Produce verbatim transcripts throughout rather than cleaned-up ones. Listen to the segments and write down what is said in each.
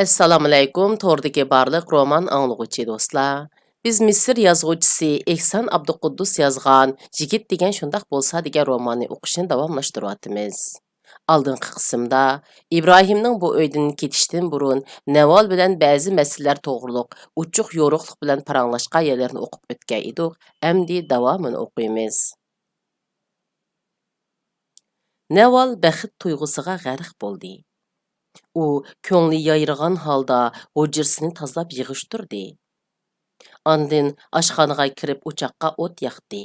ئەسسالامۇئەلەيكۇم، توردىكى بارلىق رومان ئاڭلىغۇچى دوستلار. بىز مىسىر يازغۇچىسى ئېھسان ئابدۇقۇددۇس يازغان يىگىت دېگەن شۇنداق بولسا دېگەن روماننى ئوقۇشنى داۋاملاشتۇرۇۋاتىمىز. ئالدىنقى قىسىمدا ئىبراھىمنىڭ بۇ ئۆيدىن كېتىشتىن بۇرۇن نەۋال بىلەن بەزى مەسىلىلەر توغرۇلۇق ئوچۇق يورۇقلۇق بىلەن پاراڭلاشقان يەرلىرىنى ئوقۇپ ئۆتكەن ئىدۇق، ئەمدى داۋامىنى ئوقۇيمىز. نەۋال بەخت تۇيغۇسىغا غەرق بولدى. ئۇ كۆڭلى يايرىغان ھالدا ھۇجرىسىنى تازىلاپ يىغىشتۇردى. ئاندىن ئاشخانىغا كىرىپ ئوچاققا ئوت ياقتى.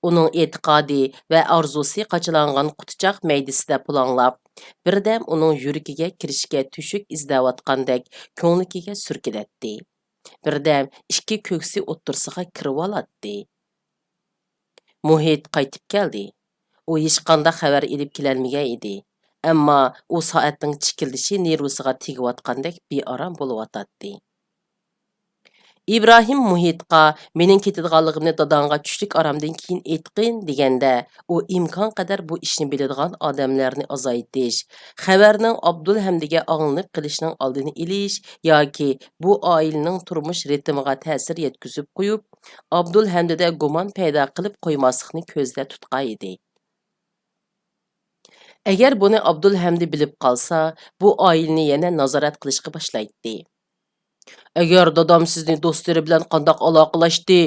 ئۇنىڭ ئېتىقادى ۋە ئارزۇسى قاچىلانغان قۇتىچاق مەيدىسىدە پۇلاڭلاپ، بىردەم ئۇنىڭ يۈرىكىگە كىرىشكە تۆشۈك ئىزدەۋاتقاندەك كۆڭلىكىگە سۈركىلەتتى. بىردەم ئىككى كۆكسى ئوتتۇرىسىغا كىرىۋالاتتى. مۇھىت قايتىپ كەلدى. ئۇ ھېچقانداق خەۋەر ئېلىپ كېلەلمىگەن ئىدى. ئەمما ئۇ سائەتنىڭ چىكىلدىشى نېرۋىسىغا تېگىۋاتقاندەك بىئارام بولۇۋاتاتتى. ئىبراھىم مۇھىتقا، «مېنىڭ كېتىدىغانلىقىمنى داداڭغا چۈشلۈك ئارامدىن كېيىن ئېيتقىن» دېگەندە، ئۇ ئىمكانقەدەر بۇ ئىشنى بىلىدىغان ئادەملەرنى ئازايتىش، خەۋەرنىڭ ئابدۇلھەمدىگە ئاڭلىنىپ قېلىشىنىڭ ئالدىنى ئېلىش ياكى بۇ ئائىلىنىڭ تۇرمۇش رىتىمىغا تەسىر يەتكۈزۈپ قويۇپ، ئابدۇلھەمدىدە گۇمان پەيدا قىلىپ قويماسلىقنى كۆزدە تۇتقان ئىدى. ئەگەر بۇنى ئابدۇلھەمدى بىلىپ قالسا، بۇ ئائىلىنى يەنە نازارەت قىلىشقا باشلايتتى. «ئەگەر دادام سىزنى دوستلىرى بىلەن قانداق ئالاقىلەشتى،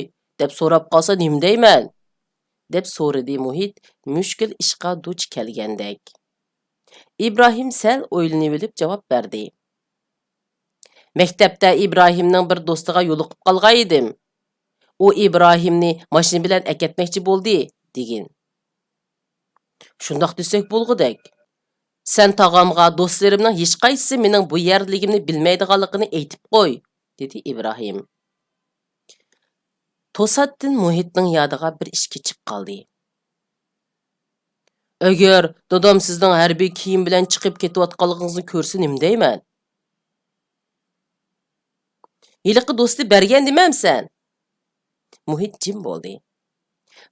دەپ سوراپ قالسا نېمە دەيمەن؟» دەپ سورىدى مۇھىت مۈشكۈل ئىشقا دۇچ كەلگەندەك. ئىبراھىم سەل ئويلىنىۋېلىپ جاۋاب بەردى. «مەكتەپتە ئىبراھىمنىڭ بىر دوستىغا يولۇقۇپ قالغان ئىدىم. ئۇ ئىبراھىمنى ماشىنا بىلەن ئەكەتمەكچى بولدى، دېگىن.» «شۇنداق دېسەك بولغۇدەك. سەن تاغامغا دوستلىرىمنىڭ ھېچقايسىسى مېنىڭ بۇ يەردىلىكىمنى بىلمەيدىغانلىقىنى ئېيتىپ قوي»، دېدى ئىبراھىم. توساتتىن مۇھىتنىڭ يادىغا بىر ئىش كېچىپ قالدى. «ئەگەر دادام سىزنىڭ ھەربىي كىيىم بىلەن چىقىپ كېتىۋاتقانلىقىڭىزنى كۆرسە نېمە دەيمەن؟» «ھېلىقى دوستى بەرگەن دېمەمسەن؟» مۇھىت جىم بولدى.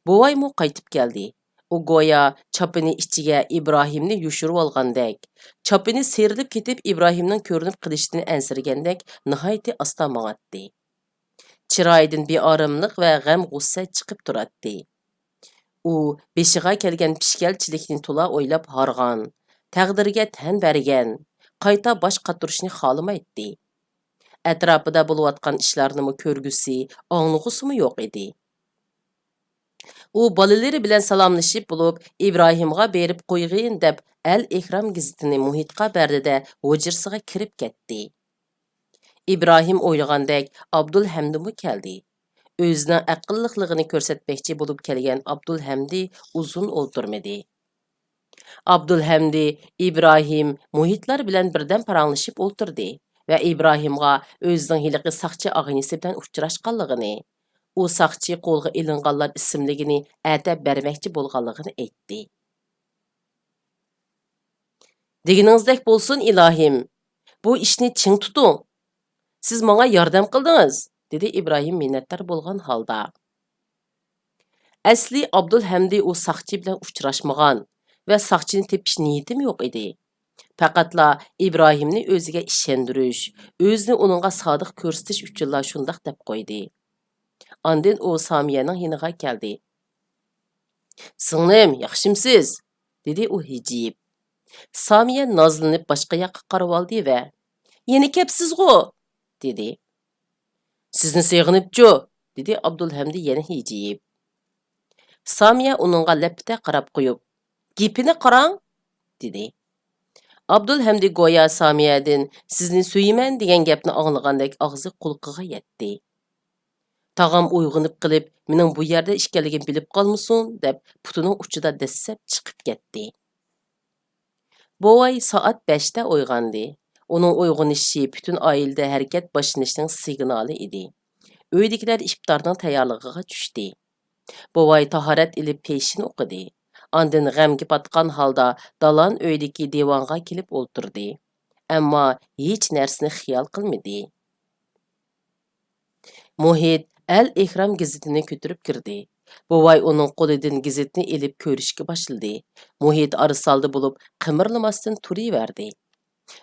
بوۋايمۇ قايتىپ كەلدى. ئۇ گويا چاپىنى ئىچىگە ئىبراھىمنى يوشۇرۇۋالغاندەك، چاپىنى سىيرىلىپ كېتىپ، ئىبراھىمنىڭ كۆرۈنۈپ قېلىشىدىن ئەنسىرىگەندەك ناھايىتى ئاستا ماڭاتتى. چىرايىدىن بىئاراملىق ۋە غەم-غۇسسە چىقىپ تۇراتتى. ئۇ بېشىغا كەلگەن پىشكەلچىلىكنى تولا ئويلاپ ھارغان، تەقدىرگە تەن بەرگەن، قايتا باش قاتۇرۇشنى خالىمايتتى. ئەتراپىدا بولۇۋاتقان ئىشلارنىمۇ كۆرگۈسى، ئاڭلىغۇسىمۇ يوق ئىدى. ئۇ بالىلىرى بىلەن سالاملىشىپ بولۇپ، ئىبراھىمغا بېرىپ قويغىن دەپ، ئەل ئېھرام گېزىتىنى مۇھىتقا بەردى-دە، ھۇجرىسىغا كىرىپ كەتتى. ئىبراھىم ئويلىغاندەك ئابدۇلھەمدىمۇ كەلدى. ئۆزىنىڭ ئەقىللىقلىقىنى كۆرسەتمەكچى بولۇپ كەلگەن ئابدۇلھەمدى ئۇزۇن ئولتۇرمىدى. ئابدۇلھەمدى ئىبراھىم مۇھىتلار بىلەن بىردەم پاراڭلىشىپ ئولتۇردى ۋە ئىبراھىمغا ئۆزىنىڭ ھېلىقى ساقچى ئاغىنىسى بىلەن ئۇچراشقانلىقىنى، ئۇ ساقچى قولغا ئېلىنغانلار ئىسىملىكىنى ئەتە بەرمەكچى بولغانلىقىنى ئېيتتى. «دېگىنىڭىزدەك بولسۇن، ئىلاھىم، بۇ ئىشنى چىڭ تۇتۇڭ. سىز ماڭا ياردەم قىلدىڭىز»، دېدى ئىبراھىم مىننەتدار بولغان ھالدا. ئەسلى ئابدۇلھەمدى ئۇ ساقچى بىلەن ئۇچراشمىغان ۋە ساقچىنى تېپىش نىيىتىمۇ يوق ئىدى. پەقەتلا ئىبراھىمنى ئۆزىگە ئىشەندۈرۈش، ئۆزىنى ئۇنىڭغا سادىق كۆرسىتىش ئۈچۈنلا شۇنداق دەپ قويدى. ئاندىن ئۇ سامىيەنىڭ يېنىغا كەلدى. «سىڭلىم، ياخشىمسىز؟» دېدى ئۇ ھىجىيىپ. سامىيە نازلىنىپ باشقا ياققا قارىۋالدى ۋە، «يەنە كەپسىزغۇ؟» دېدى. «سىزنى سېغىنىپچۇ؟» دېدى ئابدۇلھەمدى يەنە ھىجىيىپ. سامىيە ئۇنىڭغا لەپپىدە قاراپ قويۇپ، «گېپىنى قاراڭ!» دېدى. ئابدۇلھەمدى گويا سامىيەدىن «سىزنى سۆيىمەن» دېگەن گەپنى ئاڭلىغاندەك ئاغزى قۇلىقىغا يەتتى. تاغام ئويغىنىپ قېلىپ، مېنىڭ بۇ يەردە ئىكەنلىكىمنى بىلىپ قالمىسۇن، دەپ پۇتىنىڭ ئۇچىدا دەسسەپ چىقىپ كەتتى. بوۋاي سائەت بەشتە ئويغاندى. ئۇنىڭ ئويغىنىشى پۈتۈن ئائىلىدە ھەرىكەت باشلىنىشنىڭ سىگنالى ئىدى. ئۆيدىكىلەر ئىپتارنىڭ تەييارلىقىغا چۈشتى. بوۋاي تاھارەت ئېلىپ پېشىن ئوقۇدى. ئاندىن غەمگە پاتقان ھالدا دالان ئۆيدىكى دىۋانغا كېلىپ ئولتۇردى. ئەمما ھېچ نەرسىنى خىيال قىلمىدى. مۇھىت ئەل ئېھرام گېزىتىنى كۆتۈرۈپ كىردى. بوۋاي ئۇنىڭ قولىدىن گېزىتنى ئېلىپ كۆرۈشكە باشلىدى. مۇھىت ئارىسالدى بولۇپ، قىمىرلىماستىن تۇرۇۋەردى.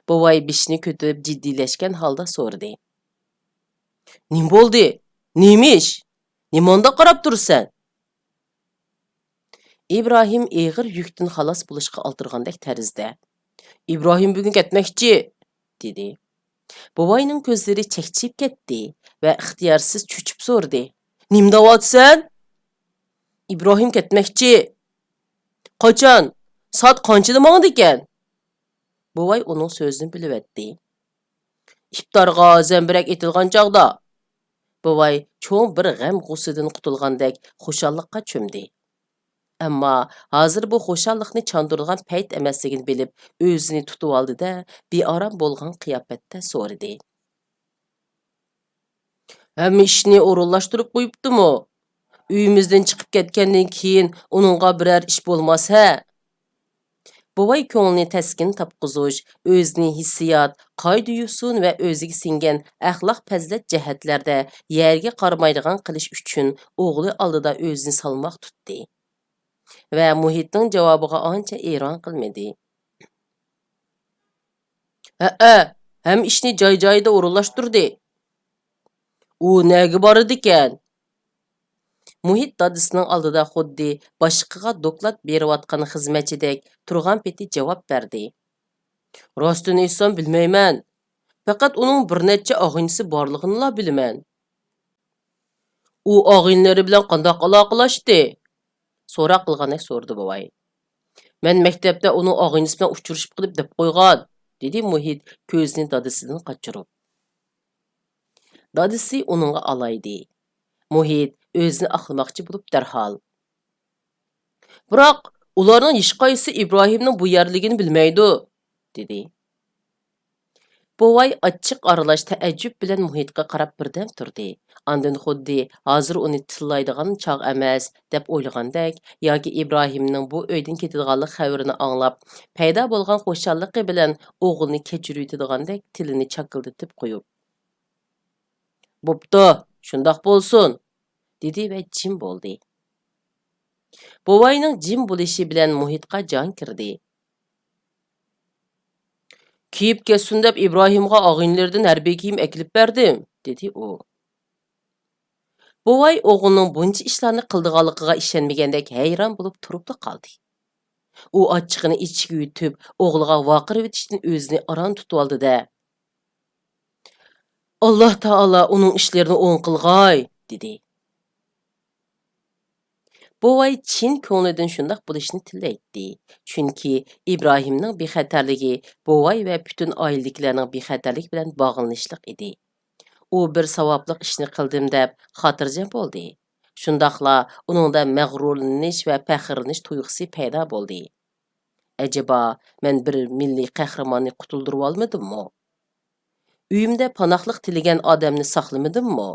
بوۋاي بېشىنى كۆتۈرۈپ جىددىيلەشكەن ھالدا سورىدى. نېمە بولدى؟ نېمە ئىش؟ نېمانداق قاراپ تۇرىسەن؟ ئىبراھىم ئېغىر يۈكتىن خالاس بولۇشقا ئالدىرىغاندەك تەرزدە، ئىبراھىم بۈگۈن كەتمەكچى، دېدى. بوۋاينىڭ كۆزلىرى چەكچىيىپ كەتتى ۋە ئىختىيارسىز چۆچۈپ سورىدى. نېمە دەۋاتىسەن؟ ئىبراھىم كەتمەكچى. قاچان؟ سائەت قانچىدا ماڭىدىكەن؟ بوۋاي ئۇنىڭ سۆزىنى بۆلۈۋەتتى. ئىپتارغا زەمبىرەك ئېتىلغان چاغدا. بوۋاي چوڭ بىر غەم غۇسسىدىن قۇتۇلغاندەك خۇشاللىققا چۆمدى. ئەمما ھازىر بۇ خۇشاللىقنى چاندۇرىدىغان پەيت ئەمەسلىكىنى بىلىپ، ئۆزىنى تۇتۇۋالدى-دە، بىئارام بولغان قىياپەتتە سورىدى. ھەممە ئىشنى ئورۇنلاشتۇرۇپ قويۇپتىمۇ؟ ئۆيىمىزدىن چىقىپ كەتكەندىن كېيىن ئۇنىڭغا بىرەر ئىش بولماس ھە؟ بوۋاي كۆڭلىنى تەسكىن تاپقۇزۇش، ئۆزىنى ھېسسىيات، قائىدە-يوسۇن ۋە ئۆزىگە سىڭگەن ئەخلاق-پەزىلەت جەھەتلەردە يەرگە قارىمايدىغان قىلىش ئۈچۈن ئوغلى ئالدىدا ئۆزىنى سالماق تۇتتى ۋە مۇھىتنىڭ جاۋابىغا ئانچە ئېرەن قىلمىدى. ھەئە، ھەممە ئىشنى جاي-جايىدا ئورۇنلاشتۇردى. ئۇ نەگە بارىدىكەن؟ مۇھىت دادىسىنىڭ ئالدىدا خۇددى باشقىغا دوكلات بېرىۋاتقان خىزمەتچىدەك تۇرغان پېتى جاۋاب بەردى. راستىنى ئېيتسام، بىلمەيمەن. پەقەت ئۇنىڭ بىر نەچچە ئاغىنىسى بارلىقىنىلا بىلىمەن. ئۇ ئاغىنىلىرى بىلەن قانداق ئالاقىلاشتى؟ سوراق قىلغاندەك سورىدى بوۋاي. مەن مەكتەپتە ئۇنىڭ ئاغىنىسى بىلەن ئۇچرىشىپ قېلىپ دەپ قويغان، دېدى مۇھىت كۆزىنى دادىسىدىن قاچۇرۇپ. دادىسى ئۇنىڭغا ئالايدى. مۇھىت ئۆزىنى ئاقلىماقچى بولۇپ دەرھال. بىراق، ئۇلارنىڭ ھېچقايسىسى ئىبراھىمنىڭ بۇ يەرلىكىنى بىلمەيدۇ، دېدى. بوۋاي ئاچچىق ئارىلاش تەئەججۈپ بىلەن مۇھىتقا قاراپ بىردەم تۇردى. ئاندىن خۇددى ھازىر ئۇنى تىللايدىغان چاغ ئەمەس، دەپ ئويلىغاندەك ياكى ئىبراھىمنىڭ بۇ ئۆيدىن كېتىدىغانلىق خەۋىرىنى ئاڭلاپ، پەيدا بولغان خۇشاللىقى بىلەن ئوغلىنى كەچۈرۈۋېتىدىغاندەك تىلىنى چاكىلدىتىپ قويۇپ، بوپتۇ، شۇنداق بولسۇن، دېدى ۋە جىم بولدى. بوۋاينىڭ جىم بولۇشى بىلەن مۇھىتقا جان كىردى. كىيىپ كەتسۇن دەپ ئىبراھىمغا ئاغىنىلىرىدىن ھەربىي كىيىم ئەكېلىپ بەردىم، دېدى ئۇ. بوۋاي ئوغلىنىڭ بۇنچە ئىشلارنى قىلىدىغانلىقىغا ئىشەنمىگەندەك ھەيران بولۇپ تۇرۇپلا قالدى. ئۇ ئاچچىقىنى ئىچىگە يۇتۇپ، ئوغلىغا ۋارقىرىۋېتىشتىن ئۆزىنى ئاران تۇتۇۋالدى-دە، ئاللا تائالا ئۇنىڭ ئىشلىرىنى ئوڭ قىلغاي، دېدى. بوۋاي چىن كۆڭلىدىن شۇنداق بولۇشىنى تىلەيتتى، چۈنكى ئىبراھىمنىڭ بىخەتەرلىكى بوۋاي ۋە پۈتۈن ئائىلىدىكىلەرنىڭ بىخەتەرلىكى بىلەن باغلىنىشلىق ئىدى. ئۇ بىر ساۋابلىق ئىشنى قىلدىم دەپ خاتىرجەم بولدى. شۇنداقلا ئۇنىڭدا مەغرۇرلىنىش ۋە پەخىرلىنىش تۇيغۇسى پەيدا بولدى. ئەجەبا، مەن بىر مىللىي قەھرىماننى قۇتۇلدۇرۇۋالمىدىممۇ؟ ئۆيۈمدە پاناھلىق تىلىگەن ئادەمنى ساقلىمىدىممۇ؟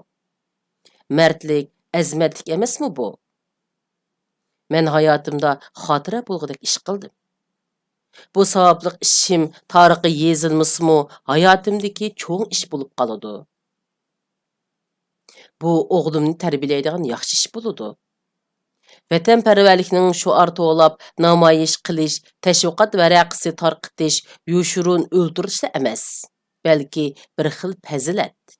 مەردلىك، ئەزىمەتلىك ئەمەسمۇ بۇ؟ مەن ھاياتىمدا خاتىرە بولغۇدەك ئىش قىلدىم. بۇ ساۋابلىق ئىشىم تارىخقا يېزىلمىسىمۇ، ھاياتىمدىكى چوڭ ئىش بولۇپ قالىدۇ. بۇ ئوغلۇمنى تەربىيەلەيدىغان ياخشى ئىش بولىدۇ. ۋەتەنپەرۋەرلىكنىڭ شوئار توۋلاپ نامايىش قىلىش، تەشۋىقات ۋەرەقىسى تارقىتىش، يوشۇرۇن ئۆلتۈرۈشلا ئەمەس، بەلكى بىر خىل پەزىلەت.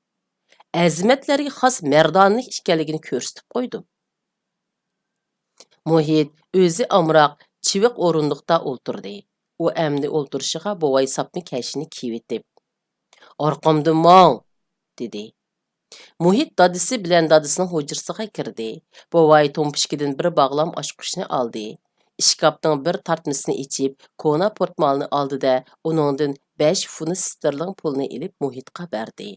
ئەزىمەتلەرگە خاس مەردانىلىك ئىكەنلىكىنى كۆرسىتىپ قويدۇم. مۇھىت ئۆزى ئامراق چىۋىق ئورۇندۇقتا ئولتۇردى. ئۇ ئەمدى ئولتۇرۇشىغا بوۋاي ساپما كەشىنى كىيىۋېتىپ، ئارقامدىن ماڭ! دېدى. مۇھىت دادىسى بىلەن دادىسىنىڭ ھۇجرىسىغا كىردى. بوۋاي تومپىچكىدىن بىر باغلام ئاچقۇچنى ئالدى. ئىشكاپنىڭ بىر تارتمىسىنى ئېچىپ، كونا پورتمالنى ئالدى-دە، ئۇنىڭدىن بەش فۇنت ستېرلىڭ پۇلىنى ئېلىپ مۇھىتقا بەردى.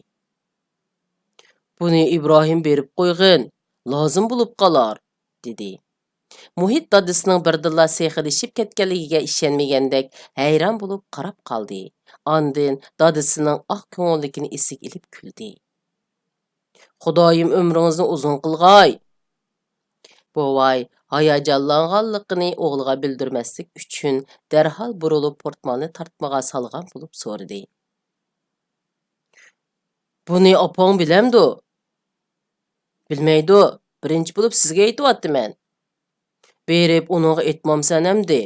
بۇنى ئىبراھىم بېرىپ قويغىن، لازىم بولۇپ قالار، دېدى. مۇھىت دادىسىنىڭ بىردىنلا سېخىلىشىپ كەتكەنلىكىگە ئىشەنمىگەندەك ھەيران بولۇپ قاراپ قالدى. ئاندىن دادىسىنىڭ ئاق كۆڭۈللۈكىنى ئېسىگە ئېلىپ كۈلدى. خۇدايىم ئۆمرىڭىزنى ئۇزۇن قىلغاي! بوۋاي ھاياجانلانغانلىقىنى ئوغلىغا بىلدۈرمەسلىك ئۈچۈن دەرھال بۇرۇلۇپ پورتمالنى تارتمىغا سالغان بولۇپ سورىدى. بۇنى ئاپاڭ بىلەمدۇ؟ بىلمەيدۇ، بىرىنچى بولۇپ سىزگە ئېيتىۋاتىمەن. بېرىپ ئۇنىڭغا ئېيتمامسەن ئەمدى؟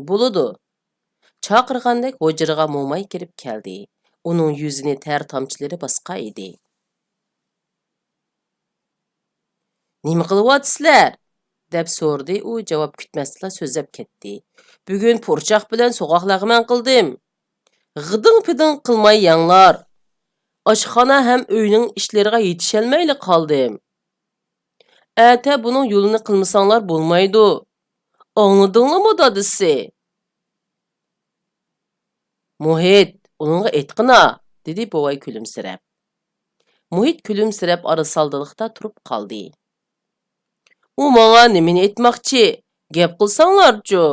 بولىدۇ. چاقىرغاندەك ھۇجرىغا موماي كىرىپ كەلدى. ئۇنىڭ يۈزىنى تەر تامچىلىرى باسقان ئىدى. «نېمە قىلىۋاتىسىلەر؟» دەپ سورىدى ئۇ، جاۋاب كۈتمەستىلا سۆزلەپ كەتتى. «بۈگۈن پۇرچاق بىلەن سوغۇق لەغمەن قىلدىم. غىدىڭ-پىدىڭ قىلماي يەڭلار. ئاشخانا ھەم ئۆينىڭ ئىشلىرىغا يېتىشەلمەيلا قالدىم. ئەتە بۇنىڭ يولىنى قىلمىساڭلار بولمايدۇ. ئاڭلىدىڭلارمۇ، دادىسى؟» «مۇھىت، ئۇنىڭغا ئېيتقىنا»، دېدى بوۋاي كۈلۈمسىرەپ. مۇھىت كۈلۈمسىرەپ ئارىسالدىلىقتا تۇرۇپ قالدى. «ئۇ ماڭا نېمىنى ئېيتماقچى؟ گەپ قىلساڭلارچۇ؟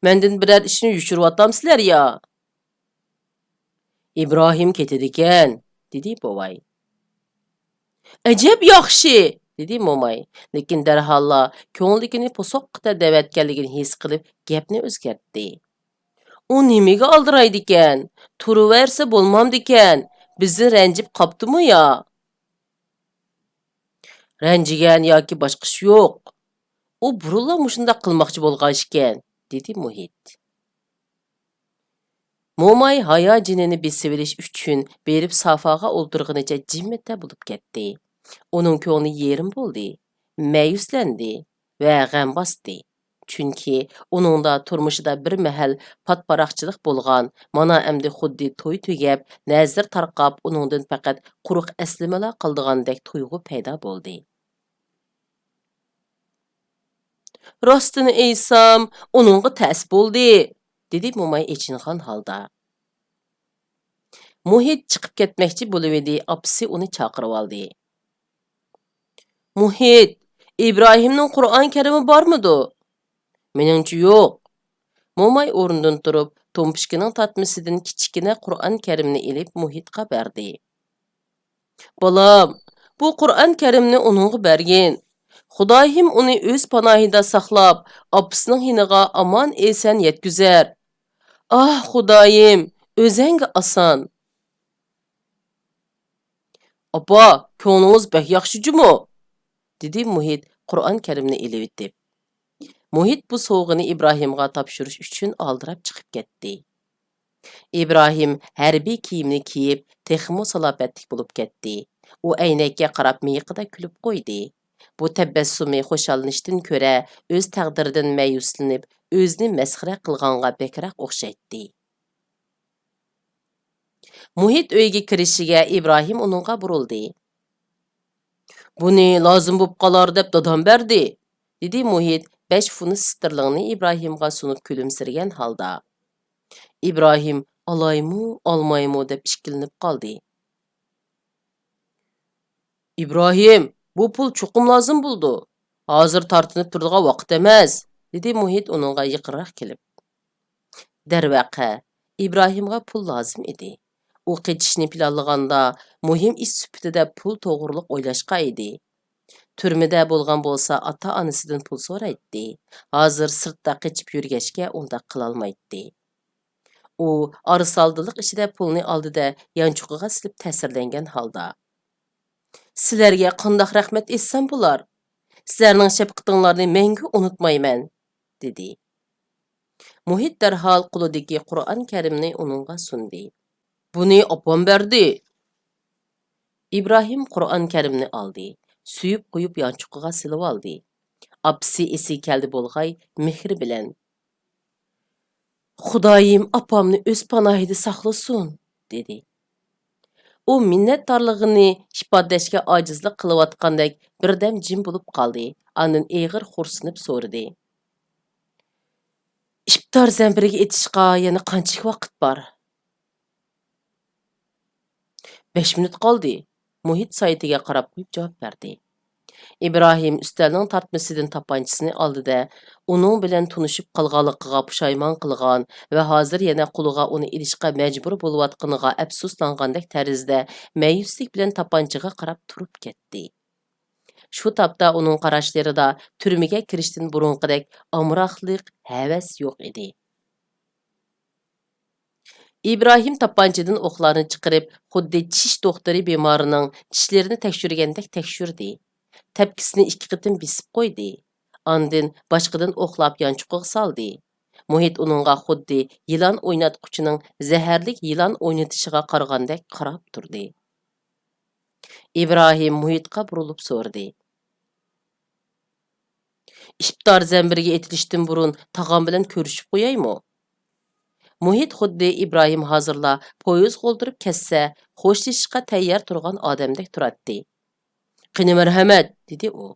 مەندىن بىرەر ئىشنى يوشۇرۇۋاتامسىلەر يا؟» «ئىبراھىم كېتىدىكەن»، دېدى بوۋاي. «ئەجەب ياخشى!» دېدى موماي، لېكىن دەرھاللا كۆڭلىدىكىنى پوساققىتە دەۋەتكەنلىكىنى ھېس قىلىپ، گەپنى ئۆزگەرتتى. «ئۇ نېمىگە ئالدىرايدىكەن؟ تۇرۇۋەرسە بولمامدىكەن؟ بىزدىن رەنجىپ قاپتىمۇ يا؟» «رەنجىگەن ياكى باشقىسى يوق. ئۇ بۇرۇنلا مۇشۇنداق قىلماقچى بولغان ئىكەن»، دېدى مۇھىت. موماي ھاياجىنىنى بېسىۋېلىش ئۈچۈن بېرىپ سافاغا ئولتۇرغىنىچە جىممىتە بولۇپ كەتتى. ئۇنىڭ كۆڭلى يېرىم بولدى، مەيۈسلەندى ۋە غەم باستى. چۈنكى ئۇنىڭدا تۇرمۇشىدا بىر مەھەل پات-پاراقچىلىق بولغان، مانا ئەمدى خۇددى توي تۈگەپ، نەزىر تارقاپ، ئۇنىڭدىن پەقەت قۇرۇق ئەسلىمىلا قالىدىغاندەك تۇيغۇ پەيدا بولدى. «راستىنى ئېيتسام، ئۇنىڭغا تەس بولدى»، دېدى موماي ئېچىنغان ھالدا. مۇھىت چىقىپ كەتمەكچى بولۇۋىدى، ئاپىسى ئۇنى چاقىرىۋالدى. «مۇھىت، ئىبراھىمنىڭ قۇرئان كەرىمى بارمىدۇ؟» «مېنىڭچە يوق.» موماي ئورنىدىن تۇرۇپ، تومپىچكىنىڭ تارتمىسىدىن كىچىككىنە قۇرئان كەرىمنى ئېلىپ مۇھىتقا بەردى. «بالام، بۇ قۇرئان كەرىمنى ئۇنىڭغا بەرگىن. خۇدايىم ئۇنى ئۆز پاناھىدا ساقلاپ، ئاپىسىنىڭ يېنىغا ئامان-ئېسەن يەتكۈزەر. ئاھ، خۇدايىم، ئۆزەڭگە ئاسان.» «ئاپا، كۆڭلىڭىز بەك ياخشى جۇمۇ؟» دېدى مۇھىت قۇرئان كەرىمنى ئېلىۋېتىپ. مۇھىت بۇ سوۋغىنى ئىبراھىمغا تاپشۇرۇش ئۈچۈن ئالدىراپ چىقىپ كەتتى. ئىبراھىم ھەربىي كىيىمنى كىيىپ، تېخىمۇ سالاپەتلىك بولۇپ كەتتى. ئۇ ئەينەككە قاراپ مىيىقىدا كۈلۈپ قويدى. بۇ تەبەسسۇمى خۇشاللىنىشتىن كۆرە، ئۆز تەقدىرىدىن مەيۈسلىنىپ، ئۆزىنى مەسخىرە قىلغانغا بەكرەك ئوخشايتتى. مۇھىت ئۆيگە كىرىشىگە ئىبراھىم ئۇنىڭغا بۇرۇلدى. «بۇنى لازىم بولۇپ قالار دەپ دادام بەردى»، دېدى مۇھىت بەش فۇنت ستېرلىڭنى ئىبراھىمغا سۇنۇپ كۈلۈمسىرىگەن ھالدا. ئىبراھىم ئالايمۇ، ئالمايمۇ دەپ ئىككىلىنىپ قالدى. «ئىبراھىم، بۇ پۇل چوقۇم لازىم بولىدۇ. ھازىر تارتىنىپ تۇرىدىغان ۋاقىت ئەمەس»، دېدى مۇھىت ئۇنىڭغا يېقىنراق كېلىپ. دەرۋەقە، ئىبراھىمغا پۇل لازىم ئىدى. ئۇ قېچىشنى پىلانلىغاندا، مۇھىم ئىش سۈپىتىدە پۇل توغرۇلۇق ئويلاشقان ئىدى. تۈرمىدە بولغان بولسا، ئاتا-ئانىسىدىن پۇل سورايتتى. ھازىر سىرتتا قېچىپ يۈرگەچكە، ئۇنداق قىلالمايتتى. ئۇ ئارىسالدىلىق ئىچىدە پۇلنى ئالدى-دە، يانچۇقىغا سېلىپ تەسىرلەنگەن ھالدا، «سىلەرگە قانداق رەھمەت ئېيتسام بولار؟ سىلەرنىڭ شەپقىتىڭلارنى مەڭگۈ ئۇنتۇمايمەن»، دېدى. مۇھىت دەرھال قولىدىكى قۇرئان كەرىمنى ئۇنىڭغا سۇندى. «بۇنى ئاپام بەردى.» ئىبراھىم قۇرئان كەرىمنى ئالدى، سۆيۈپ قويۇپ يانچۇقىغا سېلىۋالدى. ئاپىسى ئېسىگە كەلدى بولغاي، مېھرى بىلەن، «خۇدايىم ئاپامنى ئۆز پاناھىدا ساقلىسۇن» دېدى. ئۇ مىننەتدارلىقىنى ئىپادىلەشكە ئاجىزلىق قىلىۋاتقاندەك بىردەم جىم بولۇپ قالدى، ئاندىن ئېغىر خورسىنىپ سورىدى. «ئىپتار زەمبىرىگە ئېتىشقا يەنە قانچىلىك ۋاقىت بار؟» «بەش مىنۇت قالدى»، مۇھىت سائىتىگە قاراپ قويۇپ جاۋاب بەردى. ئىبراھىم ئۈستەلنىڭ تارتمىسىدىن تاپانچىسىنى ئالدى-دە، ئۇنىڭ بىلەن تونۇشۇپ قالغانلىقىغا پۇشايمان قىلغان ۋە ھازىر يەنە قولىغا ئۇنى ئېلىشقا مەجبۇر بولۇۋاتقىنىغا ئەپسۇسلانغاندەك تەرزدە مەيۈسلۈك بىلەن تاپانچىغا قاراپ تۇرۇپ كەتتى. شۇ تاپتا ئۇنىڭ قاراشلىرىدا تۈرمىگە كىرىشتىن بۇرۇنقىدەك ئامراقلىق، ھەۋەس يوق ئىدى. ئىبراھىم تاپانچىدىن ئوقلارنى چىقىرىپ، خۇددى چىش دوختۇرى بىمارىنىڭ چىشلىرىنى تەكشۈرگەندەك تەكشۈردى. تەپكىسىنى ئىككى قېتىم بېسىپ قويدى. ئاندىن باشقىدىن ئوقلاپ يانچۇقىغا سالدى. مۇھىت ئۇنىڭغا خۇددى يىلان ئويناتقۇچىنىڭ زەھەرلىك يىلان ئوينىتىشىغا قارىغاندەك قاراپ تۇردى. ئىبراھىم مۇھىتقا بۇرۇلۇپ سورىدى. ئىپتار زەمبىرىگە ئېتىلىشتىن بۇرۇن تاغام بىلەن كۆرۈشۈپ قويايمۇ؟ مۇھىت خۇددى ئىبراھىم ھازىرلا پويىزغا ئولتۇرۇپ كەتسە، خوشلىشىشقا تەييار تۇرغان ئادەمدەك تۇراتتى. قېنى مەرھەمەت، دېدى ئۇ.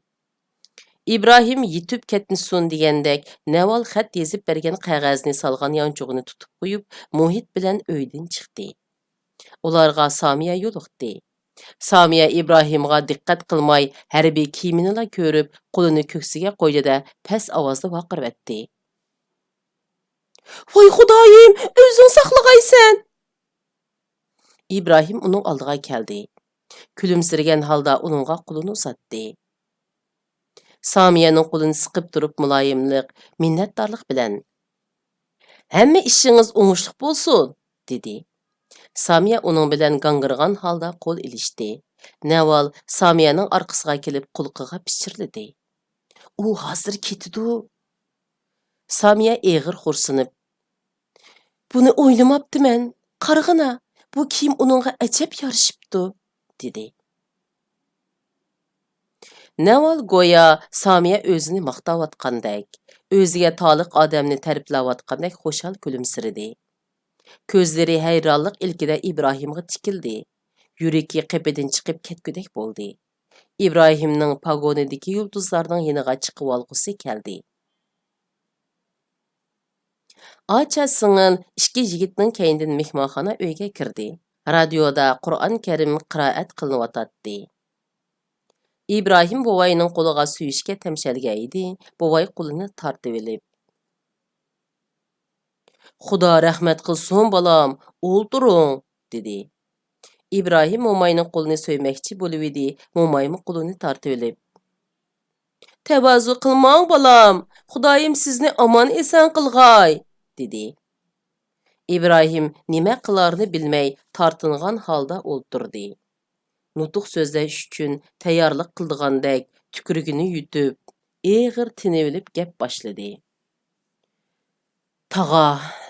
ئىبراھىم يېتىپ كەتمىسۇن دېگەندەك، نەۋال خەت يېزىپ بەرگەن قەغەزنى سالغان يانچۇقىنى تۇتۇپ قويۇپ، مۇھىت بىلەن ئۆيدىن چىقتى. ئۇلارغا سامىيە يولۇقتى. سامىيە ئىبراھىمغا دىققەت قىلماي، ھەربىي كىيىمىنىلا كۆرۈپ، قولىنى كۆكسىگە قويدى-دە، پەس ئاۋازدا ۋارقىراۋەتتى. ۋاي خۇدايىم، ئۆزۈڭ ساقلىغايسەن! ئىبراھىم ئۇنىڭ ئالدىغا كەلدى. كۈلۈمسىرىگەن ھالدا ئۇنىڭغا قولىنى ئۇزاتتى. سامىيەنىڭ قولىنى سىقىپ تۇرۇپ مۇلايىملىق، مىننەتدارلىق بىلەن، ھەممە ئىشىڭىز ئوڭۇشلۇق بولسۇن، دېدى. سامىيە ئۇنىڭ بىلەن گاڭگىرىغان ھالدا قول ئېلىشتى. نەۋال سامىيەنىڭ ئارقىسىغا كېلىپ قۇلىقىغا پىچىرلىدى. ئۇ ھازىر كېتىدۇ. سامىيە ئېغىر خورسىنىپ، بۇنى ئويلىماپتىمەن. قارىغىنا، بۇ كىيىم ئۇنىڭغا ئەجەب يارىشىپتۇ، دېدى. نەۋال گويا سامىيە ئۆزىنى ماختاۋاتقاندەك، ئۆزىگە تالىق ئادەمنى تەرىپلەۋاتقاندەك خۇشال كۈلۈمسىرىدى. كۆزلىرى ھەيرانلىق ئىلكىدە ئىبراھىمغا تىكىلدى. يۈرىكى قېپىدىن چىقىپ كەتكۈدەك بولدى. ئىبراھىمنىڭ پاگونىدىكى يۇلتۇزلارنىڭ يېنىغا چىقىۋالغۇسى كەلدى. ئاچا سىڭىل ئىككى يىگىتنىڭ كەينىدىن مېھمانخانا ئۆيگە كىردى. رادىيودا قۇرئان كەرىم قىرائەت قىلىنىۋاتاتتى. ئىبراھىم بوۋاينىڭ قولىغا سۆيۈشكە تەمشەلگەن ئىدى، بوۋاي قولىنى تارتىۋېلىپ، خۇدا رەھمەت قىلسۇن، بالام، ئولتۇرۇڭ، دېدى. ئىبراھىم موماينىڭ قولىنى سۆيمەكچى بولۇۋىدى، مومايمۇ قولىنى تارتىۋېلىپ، تەۋازۇ قىلماڭ، بالام، خۇدايىم سىزنى ئامان-ئېسەن قىلغاي، دېدى. ئىبراھىم نېمە قىلارىنى بىلمەي، تارتىنغان ھالدا ئولتۇردى. نۇتۇق سۆزلەش ئۈچۈن تەييارلىق قىلىدىغاندەك، تۈكرۈكىنى يۇتۇپ، ئېغىر تىنىۋېلىپ گەپ باشلىدى. تاغا،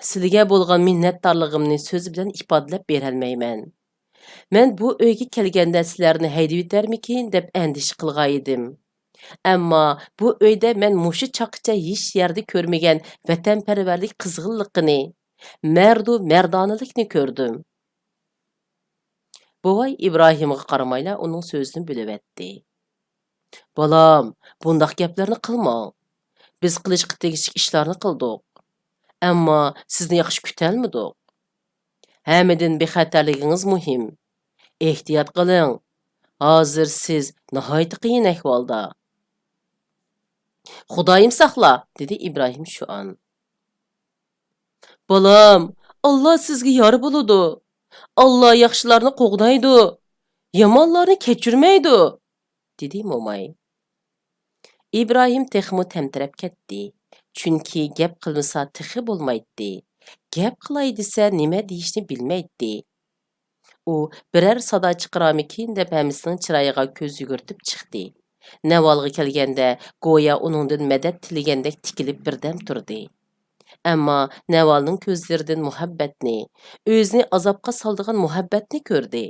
سىلىگە بولغان مىننەتدارلىقىمنى سۆز بىلەن ئىپادىلەپ بېرەلمەيمەن. مەن بۇ ئۆيگە كەلگەندە سىلەرنى ھەيدىۋېتەرمىكىن دەپ ئەندىشە قىلغانىدىم. ئەمما بۇ ئۆيدە مەن مۇشۇ چاغقىچە ھېچ يەردە كۆرمىگەن ۋەتەنپەرۋەرلىك قىزغىنلىقىنى، مەردۇ مەردانىلىكنى كۆردۈم. بوۋاي ئىبراھىمغا قارىمايلا ئۇنىڭ سۆزىنى بۆلۈۋەتتى. بالام، بۇنداق گەپلەرنى قىلماڭ. بىز قىلىشقا تېگىشلىك ئىشلارنى قىلدۇق. ئەمما سىزنى ياخشى كۈتەلمىدۇق. ھەممىدىن بىخەتەرلىكىڭىز مۇھىم. ئېھتىيات قىلىڭ. ھازىر سىز ناھايىتى قىيىن ئەھۋالدا. خۇدايىم ساقلا، دېدى ئىبراھىم شۇئان. بالام، ئاللا سىزگە يار بولىدۇ. ئاللا ياخشىلارنى قوغدايدۇ، يامانلارنى كەچۈرمەيدۇ، دېدى موماي. ئىبراھىم تېخىمۇ تەمتىرەپ كەتتى، چۈنكى گەپ قىلمىسا تېخى بولمايتتى. گەپ قىلاي دېسە نېمە دېيىشنى بىلمەيتتى. ئۇ بىرەر سادا چىقىرارمىكىن دەپ ھەممىسىنىڭ چىرايىغا كۆز يۈگۈرتۈپ چىقتى. نەۋالغا كەلگەندە گويا ئۇنىڭدىن مەدەت تىلىگەندەك تىكىلىپ بىردەم تۇردى. ئەمما نەۋالنىڭ كۆزلىرىدىن مۇھەببەتنى، ئۆزىنى ئازابقا سالىدىغان مۇھەببەتنى كۆردى.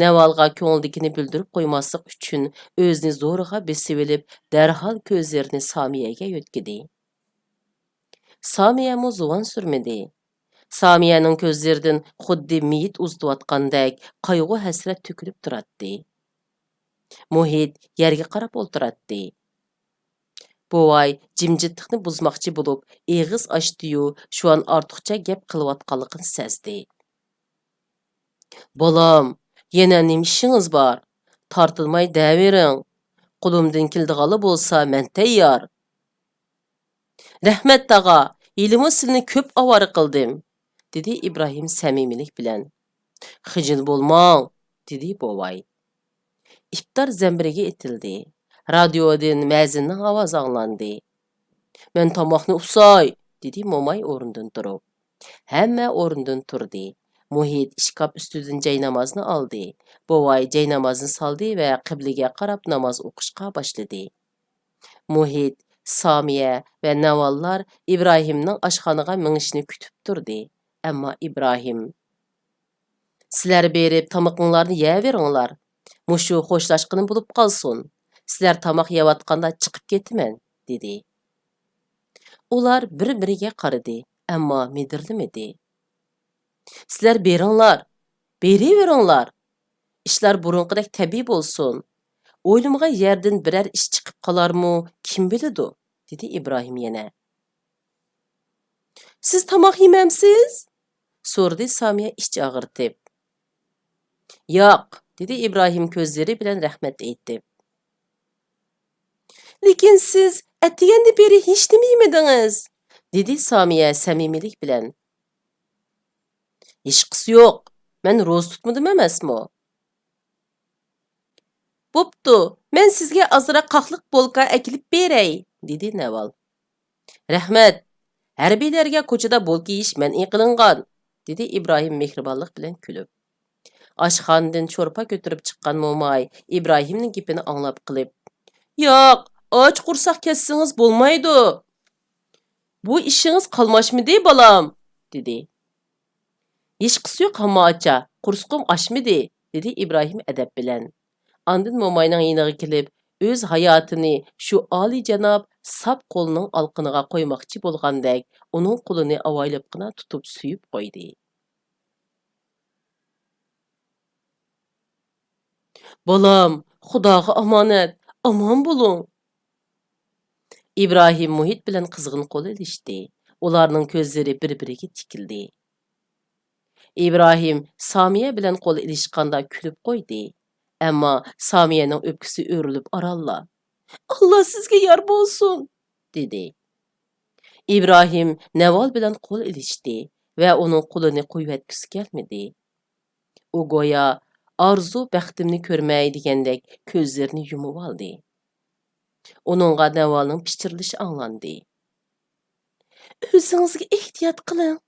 نەۋالغا كۆڭلىدىكىنى بىلدۈرۈپ قويماسلىق ئۈچۈن ئۆزىنى زورىغا بېسىۋېلىپ، دەرھال كۆزلىرىنى سامىيەگە يۆتكىدى. سامىيەمۇ زۇۋان سۈرمىدى. سامىيەنىڭ كۆزلىرىدىن خۇددى مېيىت ئۇزىتىۋاتقاندەك قايغۇ-ھەسرەت تۆكۈلۈپ تۇراتتى. مۇھىت يەرگە قاراپ ئولتۇراتتى. بوۋاي جىمجىتلىقنى بۇزماقچى بولۇپ ئېغىز ئاچتى-يۇ، شۇئان ئارتۇقچە گەپ قىلىۋاتقانلىقىنى سەزدى. بالام، يەنە نېمە ئىشىڭىز بار؟ تارتىنماي دەۋېرىڭ. قولۇمدىن كېلىدىغانلا بولسا مەن تەييار. رەھمەت تاغا، ھېلىمۇ سىلىنى كۆپ ئاۋارە قىلدىم، دېدى ئىبراھىم سەمىمىيلىك بىلەن. خىجىل بولماڭ، دېدى بوۋاي. ئىپتار زەمبىرىگە ئېتىلدى. رادىيودىن مەزىننىڭ ئاۋازى ئاڭلاندى. مەن تاماقنى ئۇساي، دېدى موماي ئورنىدىن تۇرۇپ. ھەممە ئورنىدىن تۇردى. مۇھىت ئىشكاپ ئۈستىدىن جاينامازنى ئالدى. بوۋاي جاينامازنى سالدى ۋە قىبلىگە قاراپ ناماز ئوقۇشقا باشلىدى. مۇھىت سامىيە ۋە نەۋاللار ئىبراھىمنىڭ ئاشخانىغا مېڭىشىنى كۈتۈپ تۇردى. ئەمما ئىبراھىم، «سىلەر بېرىپ تامىقىڭلارنى يەۋېرىڭلار. مۇشۇ خوشلاشقىنىم بولۇپ قالسۇن. سىلەر تاماق يەۋاتقاندا چىقىپ كېتىمەن» دېدى. ئۇلار بىر-بىرىگە قارىدى، ئەمما مىدىرلىمىدى. «سىلەر بېرىڭلار، بېرىۋېرىڭلار. ئىشلار بۇرۇنقىدەك تەبىئىي بولسۇن. ئويلىمىغان يەردىن بىرەر ئىش چىقىپ قالارمۇ، كىم بىلىدۇ؟» دېدى ئىبراھىم يەنە. «سىز تاماق يېمەمسىز؟» سورىدى سامىيە ئىچ ئاغرىتىپ. «ياق» دېدى ئىبراھىم كۆزلىرى بىلەن رەھمەت ئېيتىپ. «لېكىن سىز ئەتىگەندىن بېرى ھېچنېمە يېمىدىڭىز» دېدى سامىيە سەمىمىيلىك بىلەن. «ھېچقىسى يوق، مەن روزا تۇتمىدىم ئەمەسمۇ؟» «بوپتۇ، مەن سىزگە ئازراق قاقلىق بولكا ئەكېلىپ بېرەي» دېدى نەۋال. «رەھمەت، ھەربىيلەرگە كوچىدا بولكا يېيىش مەنئى قىلىنغان» دېدى ئىبراھىم مېھرىبانلىق بىلەن كۈلۈپ. ئاشخانىدىن شورپا كۆتۈرۈپ چىققان موماي ئىبراھىمنىڭ گېپىنى ئاڭلاپ قېلىپ، «ياق، ئاچ قورساق كەتسىڭىز بولمايدۇ. بۇ ئىشىڭىز قالماشمىدى، بالام؟» دېدى. «ھېچقىسى يوق، ھامما ئاچا، قورسىقىم ئاچمىدى» دېدى ئىبراھىم ئەدەپ بىلەن. ئاندىن موماينىڭ يېنىغا كېلىپ، ئۆز ھاياتىنى شۇ ئالىيجاناب ساپ قولىنىڭ ئالىقىنىغا قويماقچى بولغاندەك، ئۇنىڭ قولىنى ئاۋايلاپقىنا تۇتۇپ سۆيۈپ قويدى. «بالام، خۇداغا ئامانەت، ئامان بولۇڭ!» ئىبراھىم مۇھىت بىلەن قىزغىن قول ئېلىشتى. ئۇلارنىڭ كۆزلىرى بىر-بىرىگە تىكىلدى. ئىبراھىم سامىيە بىلەن قول ئېلىشقاندا كۈلۈپ قويدى. ئەمما سامىيەنىڭ ئۆپكىسى ئۆرۈلۈپ ئارانلا، «ئاللا سىزگە يار بولسۇن!» دېدى. ئىبراھىم نەۋال بىلەن قول ئېلىشتى ۋە ئۇنىڭ قولىنى قويۇۋەتكۈسى كەلمىدى. ئۇ گويا، «ئارزۇ بەختىمنى كۆرمەي» دېگەندەك كۆزلىرىنى يۇمۇۋالدى. ئۇنىڭغا نەۋالنىڭ پىچىرلىشى ئاڭلاندى. «ئۆزىڭىزگە ئېھتىيات قىلىڭ»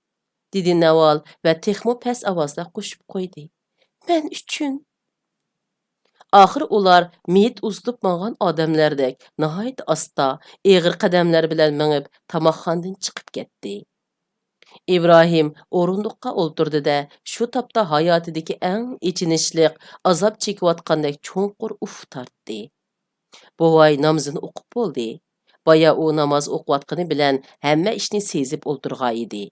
دېدى نەۋال ۋە تېخىمۇ پەس ئاۋازدا قوشۇپ قويدى، «مەن ئۈچۈن.» ئاخىر ئۇلار مېيىت ئۇزىتىپ ماڭغان ئادەملەردەك ناھايىتى ئاستا، ئېغىر قەدەملەر بىلەن مېڭىپ، تاماقخانىدىن چىقىپ كەتتى. ئىبراھىم ئورۇندۇققا ئولتۇردى-دە، شۇ تاپتا ھاياتىدىكى ئەڭ ئېچىنىشلىق ئازاب چېكىۋاتقاندەك چوڭقۇر ئۇھ تارتتى. بوۋاي نامىزىنى ئوقۇپ بولدى. بايا ئۇ ناماز ئوقۇۋاتقىنى بىلەن ھەممە ئىشنى سېزىپ ئولتۇرغانىدى.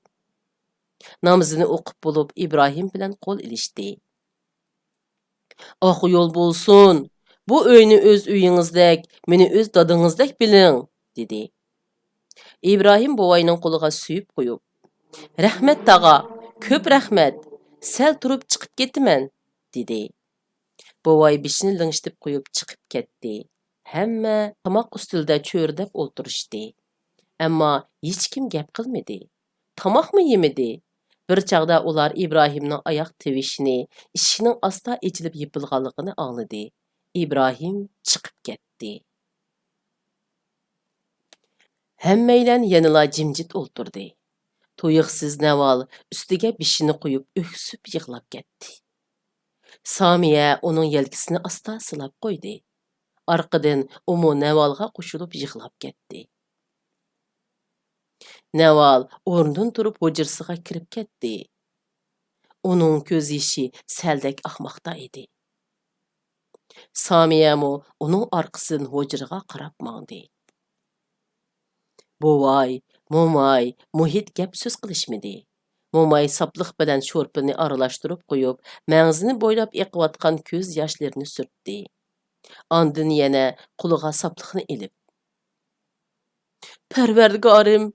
نامىزىنى ئوقۇپ بولۇپ، ئىبراھىم بىلەن قول ئېلىشتى. «ئاق يول بولسۇن! بۇ ئۆينى ئۆز ئۆيىڭىزدەك، مېنى ئۆز دادىڭىزدەك بىلىڭ!» دېدى. ئىبراھىم بوۋاينىڭ قولىغا سۆيۈپ قويۇپ، «رەھمەت، تاغا، كۆپ رەھمەت! سەل تۇرۇپ چىقىپ كېتىمەن» دېدى. بوۋاي بېشىنى لىڭشىتىپ قويۇپ چىقىپ كەتتى. ھەممە تاماق ئۈستىلىدە چۆرىدەپ ئولتۇرۇشتى. ئەمما ھېچكىم گەپ قىلمىدى. تاماقمۇ يېمىدى. بىر چاغدا ئۇلار ئىبراھىمنىڭ ئاياق تىۋىشىنى، ئىشىكنىڭ ئاستا ئېچىلىپ يېپىلغانلىقىنى ئاڭلىدى. ئىبراھىم چىقىپ كەتتى. ھەممەيلەن يەنىلا جىمجىت ئولتۇردى. تۇيۇقسىز نەۋال ئۈستىگە بېشىنى قويۇپ ئۆكسۈپ يىغلاپ كەتتى. سامىيە ئۇنىڭ يەلكىسىنى ئاستا سىلاپ قويدى. ئارقىدىن ئۇمۇ نەۋالغا قوشۇلۇپ يىغلاپ كەتتى. نەۋال ئورنىدىن تۇرۇپ ھۇجرىسىغا كىرىپ كەتتى. ئۇنىڭ كۆز يېشى سەلدەك ئاقماقتا ئىدى. سامىيەمۇ ئۇنىڭ ئارقىسىدىن ھۇجرىغا قاراپ ماڭدى. بوۋاي، موماي مۇھىت گەپ سۆز قىلىشمىدى. موماي ساپلىق بىلەن شورپىنى ئارىلاشتۇرۇپ قويۇپ، مەڭزىنى بويلاپ ئېقىۋاتقان كۆز ياشلىرىنى سۈرتتى. ئاندىن يەنە قولىغا ساپلىقنى ئېلىپ، «پەرۋەردىگارىم،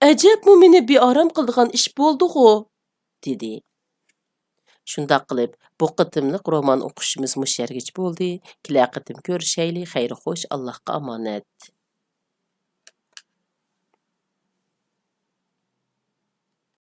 ئەجەبمۇ مېنى بىئارام قىلىدىغان ئىش بولدىغۇ؟» دېدى. شۇنداق قىلىپ، بۇ قېتىملىق رومان ئوقۇشىمىز مۇشۇ يەرگىچە بولدى. كېلەر قېتىم كۆرۈشەيلى. خەير خوش، ئاللاھقا ئامانەت.